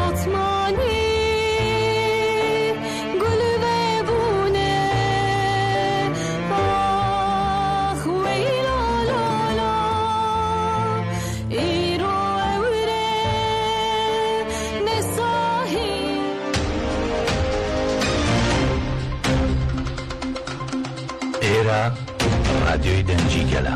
Batmanî gul vebûne Ax wey la la la Îro ewre ne sahî. ئێرە ڕادیۆی دەنگی گەلە.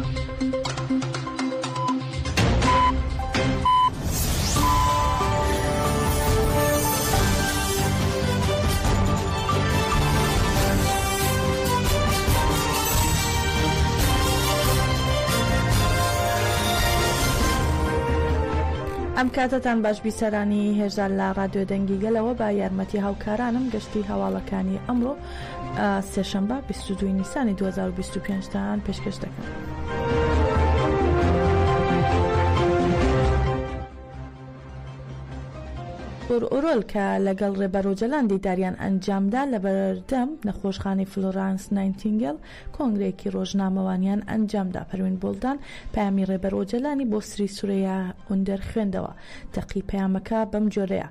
ئەم کاتەتان باش بیسەرانی هێژا لە ڕادیۆ دەنگی گەلەوە بە یارمەتی هاوکارانم گەشتی هەواڵەکانی ئەمڕۆ سێشەمبە 22 نیسانی 2025 تان پێشکەش دەکەم. ئۆرۆل کە لەگەڵ ڕێبەر ئۆجەلان دیداریان ئەنجامدا لە بەردەم نەخۆشخانەی فلۆرانس نایتینگێل کۆنگرەیەکی ڕۆژنامەوانیان ئەنجامدا پەروین بۆڵدان پەیامی ڕێبەر ئۆجەلانی بۆ سری سورەیا ئوندەر خوێندەوە دەقی پەیامەکە بەم جۆرەیە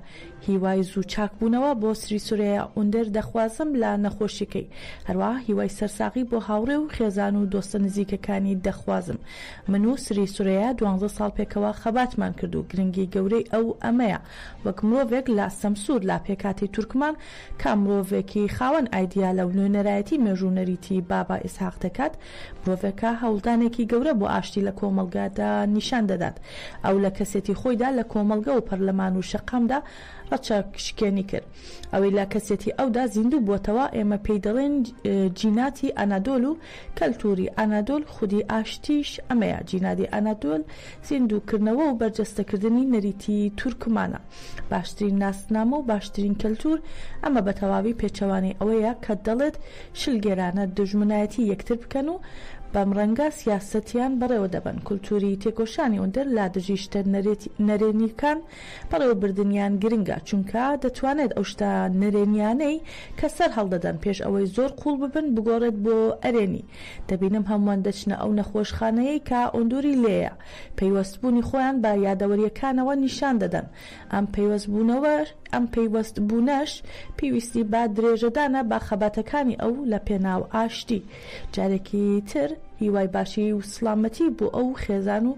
هیوای زوو چاکبوونەوە بۆ سری سورەیا ئوندەر دەخوازم لە نەخۆشیەکەی، هەروەها هیوای سەرساغی بۆ هاوڕێ و خێزان و دۆستە نزیکەکانی دەخوازم. من و سری سورەیا دوانزە ساڵ پێکەوە خەباتمان کرد و گرنگی گەورەی ئەو ئەمەیە وەک مرۆڤێک لە سەمسور لە پێکهاتەی تورکمان کە مرۆڤێکی خاوەن ئایدیالە و نوێنەرایەتی مێژوو و نەریتی بابا ئیسحاق دەکات، مرۆڤێکە هەوڵدانێکی گەورە بۆ ئاشتی لە کۆمەڵگادا نیشان دەدات. ئەو لە کەسێتی خۆیدا لە کۆمەڵگە و پەرلەمان و شەقامدا ڕەچەکشکێنی کرد. ئەوەی لە کەسێتی ئەودا زیندوو بووەتەوە ئێمە پێی دەڵێین جیناتی ئانادۆل و کەلتووری ئانادۆل، خودی ئاشتیش ئەمەیە، جینادی ئانادۆل زیندووکردنەوە و بەرجەستەکردنی نەریتی تورکمانە. باشترین ناسنامە و باشترین کەلتوور، ئەمە بە تەواوی پێچەوانەی ئەوەیە کە دەڵێت شلگێرانە دوژمنایەتی یەکتر بکەن و بەم ڕەنگە سیاسەتیان بەڕێوە دەبەن، کولتووری تێکۆشانی ئوندەر لە دژی شتە نەرێنییەکان بەڕێوەبردنیان گرنگە، چونکە دەتوانێت ئەو شتە نەرێنییانەی کە سەر هەڵدەدەن پێش ئەوەی زۆر قووڵ ببن بگۆڕێت بۆ ئەرێنی. دەبینم هەمووان دەچنە ئەو نەخۆشخانەیەی کە ئۆندوری لێیە، پەیوەستبوونی خۆیان بە یادەوەرییەکانەوە نیشان دەدەن، ئەم پەیوەستبوونەوە ئەم پەیوەستبوونەش پێویستی بە درێژەدانە بە خەباتەکانی ئەو لە پێناو ئاشتی. جارێکی تر هیوای باشی و سڵامەتی بۆ ئەو و خێزان و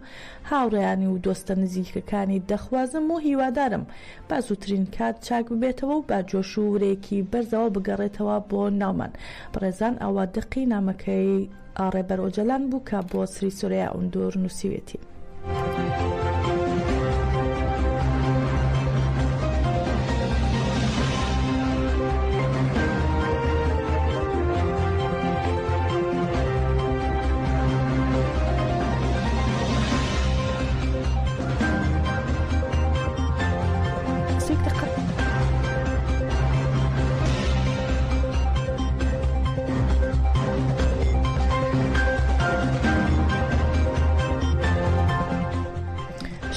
هاوڕێیانی و دۆستە نزیکەکانی دەخوازم و هیوادارم بە زووترین کات چاک ببێتەوە و بە جۆش و ورەیەکی بەرزەوە بگەڕێتەوە بۆ ناومان. بەڕێزان ئەوە دەقی نامەکەی ڕێبەر ئۆجەلان بوو کە بۆ سری سورەیا ئوندور نووسیوێتی.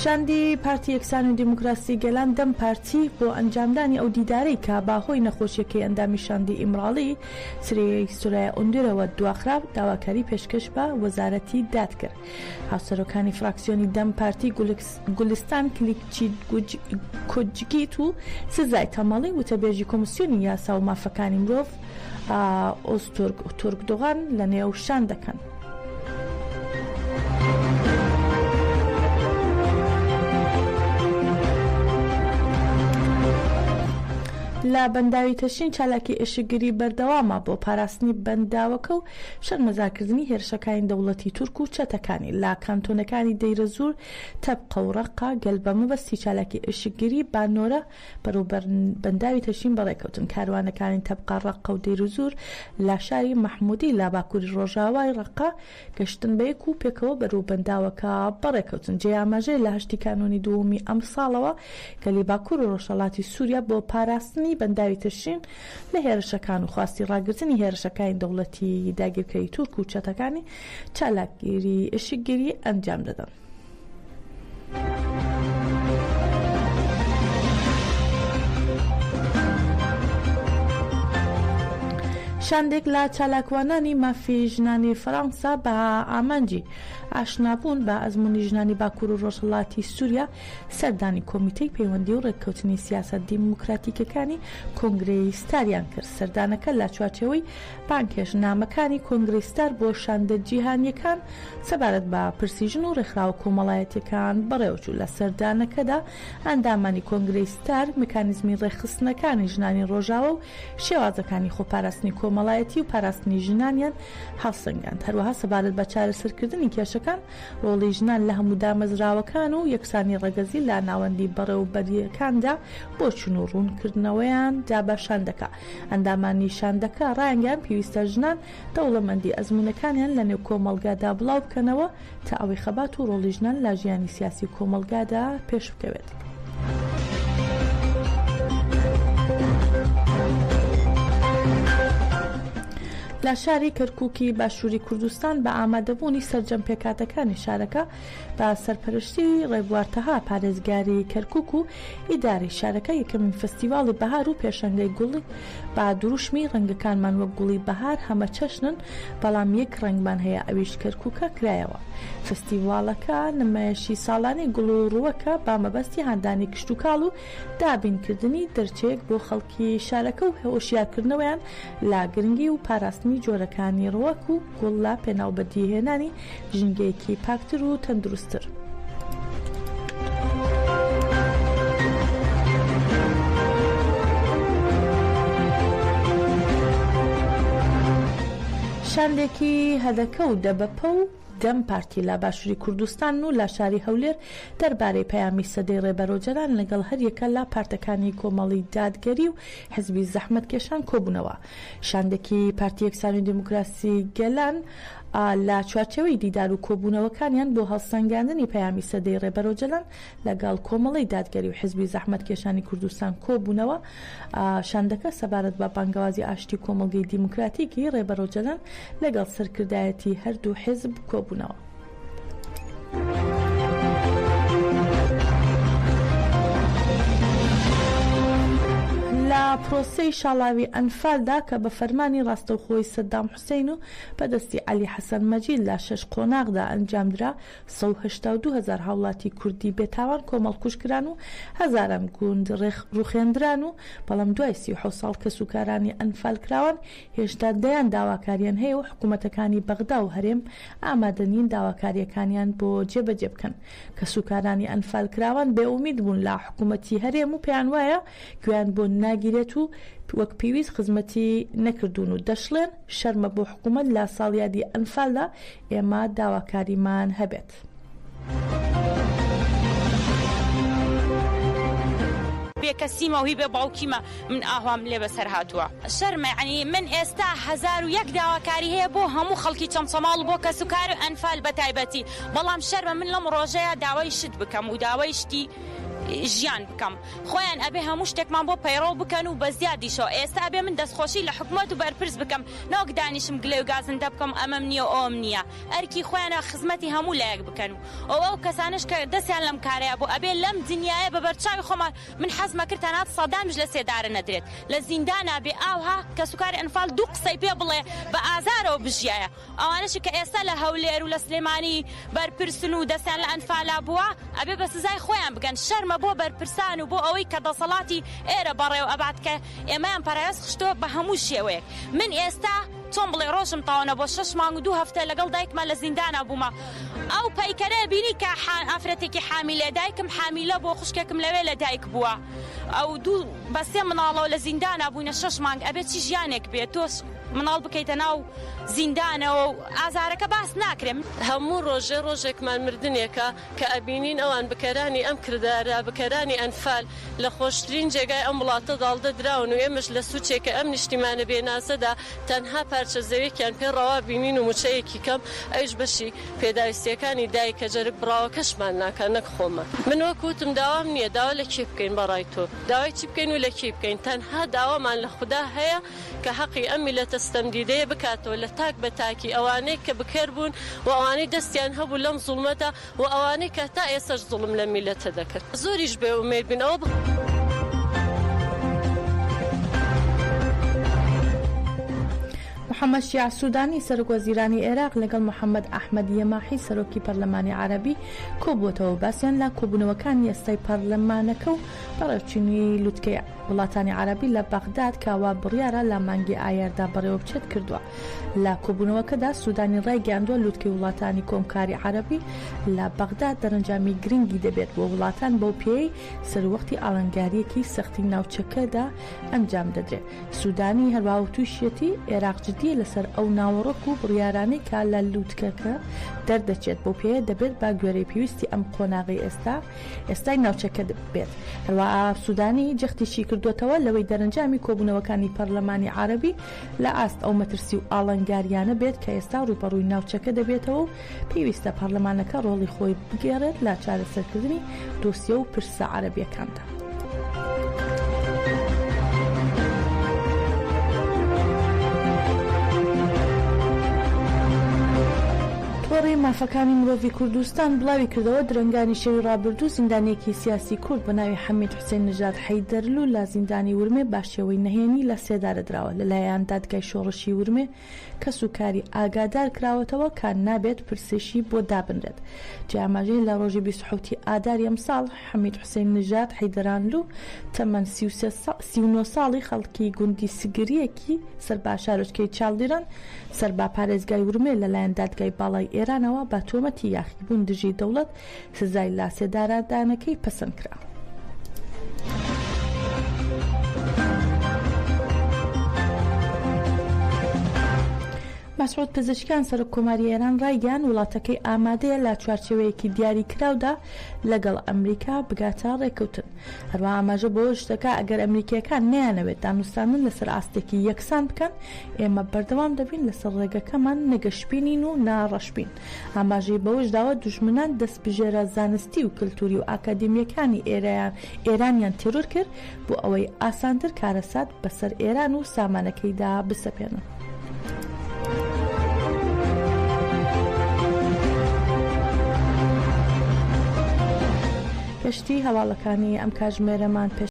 شاندی پارتی یەکسانی و دیموکراسی گەلان دەم پارتی بۆ ئەنجامدانی ئەو دیدارەی کە باهۆی نەخۆشیەکەی ئەندامی شاندی ئیمراڵی سری سورەیا ئوندرەوە دواخرا داواکاری پێشکەش بە وەزارەتی داد کرد. هاوسەرۆکانی فراکسیۆنی دەم پارتی گولستان کلیکچیکۆجگیت و سزای تەمەڵی وتەبێژی کۆمسیۆنی یاسا و مافەکانی مرۆڤ ئۆزتورک تورکدۆغان لەنێو شاندەکەن. لە بەنداوی تەشرین چالاکی ئێشکگری بەردەوامە بۆ پاراستنی بەنداوەکە و شەرمەزارکردنی هێرشەکانی دەوڵەتی تورک و چەتەکانی لە کانتۆنەکانی دەیرەزوور، تەبقە و ڕەققە، گەل بە مەبەستی چالاکی ئێشکگری با نۆرە بەرەو بەنداوی تەشرین بەڕێکەوتن. کاروانەکانی تەبقە، ڕەققە و دەیرەزوور لە شاری مەحمودی لە باکووری ڕۆژاوای ڕەققە گەشتن بەیەک و پێکەوە بەرەو بەنداوەکە بەڕێکەوتن. جێی ئاماژەیە لە هەشتی کانوونی دووەمی ئەمساڵەوە گەلی باکوور و ڕۆژهەڵاتی سووریا بۆ پاراستنی بەنداوی تشرین لە هێرشەکان و خواستی ڕاگرتنی هێرشەکانی دەوڵەتی داگیرکەری تورک و چەتەکانی چالاکگیری ئشکگیری ئەنجام دەدەن. شاندێک لە چالاکوانانی مافی ژنانی فەرەنسا بە ئامانجی. ئاشنابوون بە ئەزموونی ژنانی باکوور و ڕۆژهەڵاتی سووریا سەردانی کۆمیتەی پەیوەندی و ڕێککەوتنی سیاسە دیموکراتیکەکانی کۆنگرەی ستاریان کرد. سەردانەکە لە چوارچێوەی بانگهێشتنامەکانی کۆنگرەی ستار بۆ شاندە جیهانییەکان سەبارەت بە پرسی ژن و ڕێکخراوە کۆمەڵایەتییەکان بەڕێوەچوو. لە سەردانەکەدا ئەندامانی کۆنگرەی ستار مکانیزمی ڕێکخستنەکانی ژنانی ڕۆژاوا و شێوازەکانی خۆپاراستنی کۆمەڵایەتی و پاراستنی ژنانیان هەڵسەنگاند. هەروەها سەبارەت بە چارەسەرکردنی کێشەکان، ڕۆڵی ژنان لە هەموو دامەزراوەکان و یەکسانی ڕەگەزی لە ناوەندی بەڕێوەبەرییەکاندا بۆچوون و ڕوونکردنەوەیان دا بە شاندەکە. ئەندامانی شاندەکە ڕایانگەیاند، پێویستە ژنان دەوڵەمەندی ئەزموونەکانیان لە نێو کۆمەڵگادا بڵاو بکەنەوە تا ئەوەی خەبات و ڕۆڵی ژنان لە ژیانی سیاسی و کۆمەڵگادا پێش بکەوێت. لە شاری کەرکووکی باشووری کوردستان بە ئامادەبوونی سەرجەم پێکهاتەکانی شارەکە بە سەرپەرشتی ڕێبوار تەها پارێزگاری کەرکووک و ئیدارەی شارەکە یەکەمین فستیواڵی بەهار و پێشەنگەی گوڵ بە دروشمی ڕەنگەکانمان وەک گوڵی بەهار هەمەچەشنن بەڵام یەک ڕەنگمان هەیە ئەویش کەرکووکە کرایەوە. فستیواڵەکە نمایشی ساڵانەی گوڵ و ڕووەکە بە مەبەستی هاندانی کشتوکاڵ و دابینکردنی دەرچەیەک بۆ خەڵکی شارەکە و هۆشیارکردنەوەیان لە گرنگی و پاراستنی جۆرەکانی ڕووەک و گوڵ لە پێناو بەدیهێنانی ژینگەیەکی پاکتر و تەندروستتر. شاندێکی هەدەکە و دەبەپە و دەم پارتی لە باشووری کوردستان و لە شاری هەولێر دەربارەی پەیامی سەدەی ڕێبەر ئۆجەلان لەگەڵ هەریەکە لە پارتەکانی کۆمەڵی دادگەری و حزبی زەحمەتکێشان کۆبوونەوە. شاندێکی پارتی یەکسانی و دیموکراسی گەلان لە چوارچێوەی دیدار و کۆبوونەوەکانیان بۆ هەڵسەنگاندنی پەیامی سەدەی ڕێبەر ئۆجەلان لەگەڵ کۆمەڵەی دادگەری و حزبی زەحمەتکێشانی کوردستان کۆبوونەوە، شاندەکە سەبارەت بە بانگەوازی ئاشتی و کۆمەڵگەی دیموکراتیکی ڕێبەر ئۆجەلان لەگەڵ سەرکردایەتی هەردوو حزب کۆبوونەوە. لە پرۆسەی شاڵاوی ئەنفالدا کە بە فەرمانی ڕاستەوخۆی سەدام حوسەین و بە دەستی عەلی حەسەن مەجید لە شەش قۆناغدا ئەنجامدرا، 182 هەزار هاوڵاتی کوردی بێتاوان کۆمەڵکوژ کران و هەزاران گوند ڕوخێندران و بەڵام دوای 37 ساڵ کەسوکارانی ئەنفالکراوان هێشتا دەیان داواکاریان هەیە و حکومەتەکانی بەغدا و هەرێم ئامادە نین داواکارییەکانیان بۆ جێبەجێ بکەن. کەسوکارانی ئەنفالکراوان بێئومید بوون لە حکومەتی هەرێم و پێیانوایە گوێیان بۆ ناگیرێت و وەک پێویست خزمەتی نەکردوون و دەشڵێن، شەرمە بۆ حکومەت لە ساڵیادی ئەنفالدا ئێمە داواکاریمان هەبێت. بێ کەسیمە و هی بێ باوکیمە من ئاوام لێ بەسەر هاتووە شەرمە یەعنی من ئێستا 1001 داواکاری هەیە بۆ هەموو خەڵکی چەمچەماڵ و بۆ کەسوکار و ئەنفال بە تایبەتی بەڵام شەرمە من لەم ڕۆژەیا داوای شت بکەم و داوای شتی ژیان بکەم خۆیان ئەبێ هەموو شتێکمان بۆ پەیڕەو بکەن و بە زیادیشەوە ئێستا ئەبێ من دەستخۆشی لە حکومەت و بەرپرس بکەم نەوەک دانیشم گلەی و گازندە بکەم ئەمەم نییە و ئەوەم نییە ئەرکی خۆیانە خزمەتی هەموو لایەک بکەن و ئەو کەسانەش کە دەستیان لەم کارەیا بوو ئەبێ لەم دنیایە بە بەرچاوی خۆمان من حەزمە کرد تەنات سەدامیش لە سێدارە نەدرێت لە زیندانا بێ ئاوها کەسوکاری ئەنفال دوو قسەی پێ بڵێ بە ئازارەوە بژیایە ئەوانەشی کە ئێستا لە هەولێر و لە سلێمانی بەرپرسن و دەستیان لە ئەنفالا بووە ئەبێ بە سزای خۆیان بگەن شەرمە بۆ بەرپرسان و بۆ ئەوەی کە دەسەڵاتی ئێرە بەڕێوە ئەبات کە ئێمەیان پەراوێز خستووە بە هەموو شێوەیەک من ئێستا چۆن بڵێ ڕۆژم تەواو نەبووە شەش مانگ و دوو هەفتە لەگەڵ دایکما لە زیندانا بوومە ئەو پەیکەرە بینی کە ئافرەتێکی حامیلە دایکم حامیلە بووە خوشکێکم لەوێ لە دایک بووە ئەو دوو بە سێ مناڵەوە لە زیندانا بووینە شەش مانگ ئەبێ چی ژیانێک بێت تۆ مناڵ بکەیتە ناو زیندانەوە و ئازارەکە باس ناکرێ. هەموو ڕۆژێ ڕۆژێکمان مردنێکە کە ئەبینین ئەوان بکەرانی ئەم کردارە، بکەرانی ئەنفال لە خۆشترین جێگای ئەم وڵاتە داڵدە دراون و ئێمەش لە سوچێکە ئەم نیشتیمانە بێنازەدا تەنها پارچە زەویەکیان پێ ڕەوا بینین و موچەیەکی کەم ئەویش بەشی پێداویستیەکانی دایکە جەرگ بڕاوەکەشمان ناکا نەک خۆمان. من وەک وتم داوام نیە، داوا لە کێ بکەین بەڕای تۆ؟ داوای چی بکەین و لە کێی بکەین؟ تەنها داوامان لە خودا هەیە کە حەقی ئەم میللەتە ستەمدیدەیە بکاتەوە لە تاک بە تاکی ئەوانەی کە بکەر بوون و ئەوانەی دەستیان هەبوو لەم زوڵمەدا و ئەوانەی کە تا ئێستاش زوڵم لەم میللەتە دەکەن. زۆریش بێ ئومێد بین ئەوە. محەممەد شیاع سوودانی، سەرۆکوەزیرانی عێراق لەگەڵ محەممەد ئەحمەد یەماحی، سەرۆکی پەرلەمانی عەرەبی کۆبووەتەوە و باسیان لە کۆبوونەوەکانی ئێستای پەرلەمانەکە و بەڕێوەچوونی لوتکەی وڵاتانی عەرەبی لە بەغداد کە وا بڕیارە لە مانگی ئایاردا بەڕێوەبچێت کردووە. لە کۆبوونەوەکەدا سوودانی ڕایگەیاندووە، لوتکەی وڵاتانی کۆمکاری عەرەبی لە بەغداد دەرەنجامی گرنگی دەبێت بۆ وڵاتان بەو پێیەی سەروەختی ئاڵنگارییەکی سەختی ناوچەکەدا ئەنجام دەدرێت. سودانی هەروەها وتوشیەتی، عێراق جدییە لەسەر ئەو ناوەڕۆک و بڕیارانەی کە لە لوتکەکە دەردەچێت، بەو پێیە دەبێت بە گوێرەی پێویستی ئەم قۆناغەی ئێستا ئێستای ناوچەکە بێت. هەروەها سودانی جەختیشی کردووەتەوە لەوەی دەرەنجامی کۆبوونەوەکانی پەرلەمانی عەرەبی لە ئاست ئەو مەترسی و ئاڵنگارییانە بێت کە ئێستا ڕووبەڕووی ناوچەکە دەبێتەوە و پێویستە پەرلەمانەکە ڕۆڵی خۆی بگێڕێت لە چارەسەرکردنی دۆسیە و پرسە عەرەبییەکاندا. تۆڕی مافەکانی مرۆڤی کوردستان بڵاویکردەوە، درەنگانی شەوی ڕابردوو زیندانییەکی سیاسی کورد بە ناوی حەمید حوسێن نژاد حەیدەرلوو لە زیندانی ورمێ بە شێوەی نهێنی لە سێدارە دراوە لەلایەن دادگای شۆڕشی ورمێ کەسوکاری ئاگادار کراوەتەوە کە نابێت پرسیشی بۆ دابنرێت. جێی ئاماژەیە لە ڕۆژی 27 ی ئاداری ئەمساڵ حەمید حوسەین نژاد حەیدەرانلوو تەمەن 33 39 ساڵی خەڵکی گوندی سگریەکی سەر بە شارۆچکەی چاڵدیران سەر بە پارێزگای ورمێ لەلایەن دادگای باڵای ئێرانەوە بە تۆمەتی یاخیبوون دژی دەوڵەت سزای لاسێدارەدانەکەی پەسەند کرا. مەسعود پزیشکیان سەرۆک کۆماری ئێران ڕایگەیاند وڵاتەکەی ئامادەیە لە چوارچێوەیەکی دیاریکراودا لەگەڵ ئەمریکا بگاتە ڕێککەوتن. هەروەها ئاماژە بەوەش دەکات ئەگەر ئەمریکییەکان نەیانەوێت دانوستاندن لەسەر ئاستێکی یەکسان بکەن، ئێمە بەردەوام دەبین لەسەر ڕێگەکەمان نە گەشبینین و نە ڕەشبین. ئاماژەی بەوەشداوە، دوژمنان دەستبژێرە زانستی و کلتوری و ئاکادیمییەکانی ئێرانیان تێرۆر کرد بۆ ئەوەی ئاسانتر کارەسات بەسەر ئێران و سامانەکەیدا بسەپێنن. گەشتی هەواڵەکانی ئەم کاتژمێرەمان پێش.